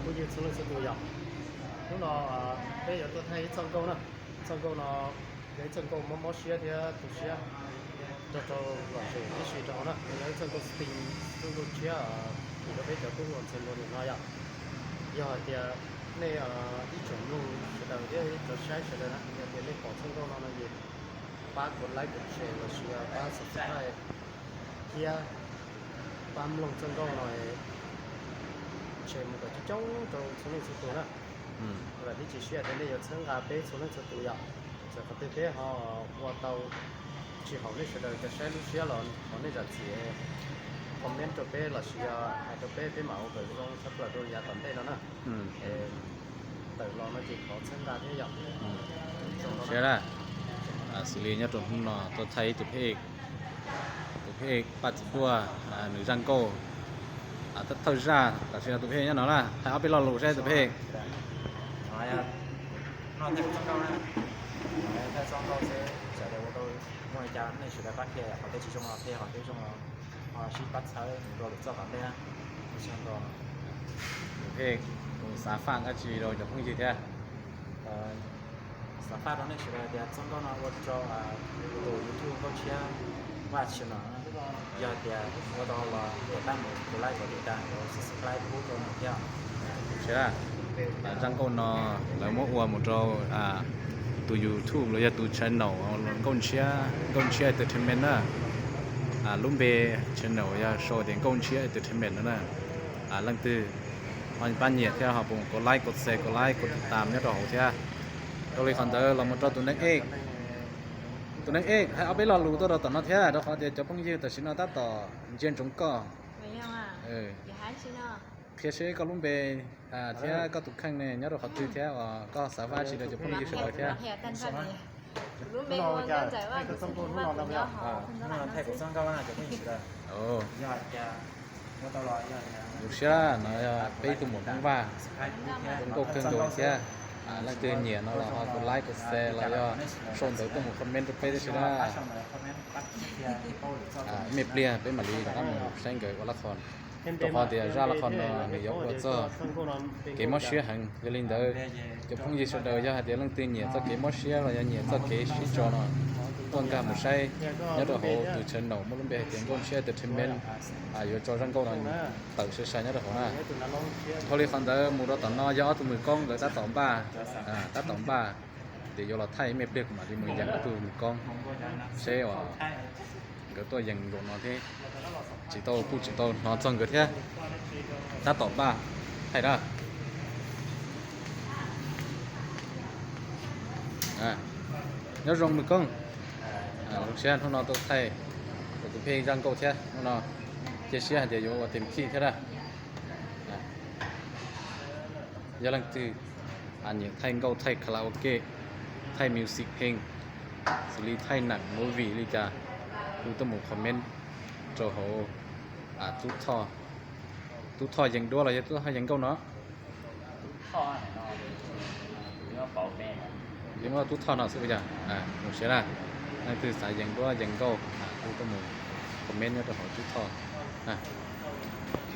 Phooj ywg txhua leej txhua tus yom, hnub no peb yuav tuaj thaij ib txoj nkauj na. Txoj nkauj no yog ib txoj nkauj mob mob siab thiab tu siab rau rau lom zem tib si rau hauv na. Yog ib txoj nkauj sting, txoj nkauj tshiab, chim rau peb cov tub hluas ntxhais hluas nim no yom. Yog hais tias nej ib tsoom mloog sawv daws thiab ib cov saib sawv daws na, yog tias nej pom txoj nkauj no no ces pab kom like, kom share los sis pab subscribe thiab pab mloog txoj nkauj no share mus kom coob coob rau txhua leej txhua tus na. Vam thiab cia siab tias nej yuav txhawb nqa peb txhua leej txhua tus yom. Txawm qhov twg peb ho ua tau tsis haum nej sawv daws cov saib lub siab los thov nej zam txim, comment rau peb los sis hais rau peb, peb mam ua kom zoo tshaj plaws rau yav tom ntej no na. Tawm los no ces thov txhawb nqa thiab yom. Siab na, xws li nyob rau hnub no tuaj thaij ib tus pheb, tus pheb Paj Txiv Duaj, nws zaj nkauj, thawj zaj tam sim no tus pheb nyob no na, thaij ob peb lo lus saib tus pheb. Thaij txoj nkauj xwb, sawv daws ua tau muaj li cas nej sawv daws pab qhia, qhov twg tsis zoo los qhia, qhov twg zoo los ho sib pab txhawb mus rau lwm txoj qhov ntej. Tus pheb, tus xav faj dab tsi rau cov phooj ywg thiab? Xav faj rau nej sawv daws tias txoj nkauj no ua rau tus YouTube nkauj tshiab Vaj Channel no, yog tias ua tau los kom pab mus like, kom tiv tam, kom subscribe pub rau nws thiab. Zaj nkauj no lawv muab ua mus rau tus YouTube los yog tus channel nkauj tshiab, nkauj tshiab entertainment na. Lub npe channel yog sau tias nkauj tshiab entertainment no na. Leej twg ho pab nyiam thiab ho puas kom like, kom share, kom like, kom tiv tam nyob rau hauv thiab. Dhau li qhov ntawd los mus rau tus neeg ej, tus neej ej hais ob peb lo lus tuaj rau tom no thiab, rau qhov tias cov phooj ywg tam sim no tab tom ntsia ntsoov koj. Qhia seb koj lub npe thiab koj tus kheej ne nyob rau qhov twg thiab uas koj xav faj dab tsi rau cov phooj ywg sawv daws thiab. Zoo siab no yog peb ib tug muam Hmoob Vaj, zoo nkauj kawg nkaus thiab. Leej twg nyiam no los ho kom like, kom share los yog sau ntawv tuaj mus comment rau peb tib si na. Ib me pliag peb mam li rov qab mus saib nkawd ua lab qhos, rau qhov tias zaj lab qhos no nws yuav ua txog kev mob siab heev. Yog li ntawd, cov phooj ywg sawv daws yog hais tias leej twg nyiam txoj kev mob siab los yog nyiam txoj kev sib tso no, tuaj nkag mus saib nyob rau hauv tus channel muaj lub npe hais tias Nkauj Ntshiab Entertainment, yuav tso zaj nkauj no tawm sai sai nyob rau hauv na. Dhau li qhov ntawd mus rau tom no yog ob tug mws koob nkawd tab tom npaj, tab tom npaj, ces yuav los thaij ib me pliag kuv mam li mus yees ob tug mws koob seb uas nkawd tuaj yees nkaus no thiab. Tsis tau kuj tsis tau hnov txog nkawd thiab, tab tom npaj thaij na. Nyob zoo mws koob, zoo siab hnub no tuaj thaij kuv tus phej zaj nkauj thiab, hnub no cia siab hais tias yuav ua tes khij thiab na. Yog leej twg nyiam thaij nkauj, thaij karaoke, thaij music pheej, xws li thaij neem movie li cas, kuj tuaj mus comment rau hauv Tub Thoj, Tub Thoj Yees Duab los yog Tub Thoj Yees Nkauj no. Yeej muaj Tub Thoj no xwb yog, zoo siab na. Leej twg xav yees duab yees nkauj kuj tuaj mus comment nyob rau hauv Tub Thoj. Ok.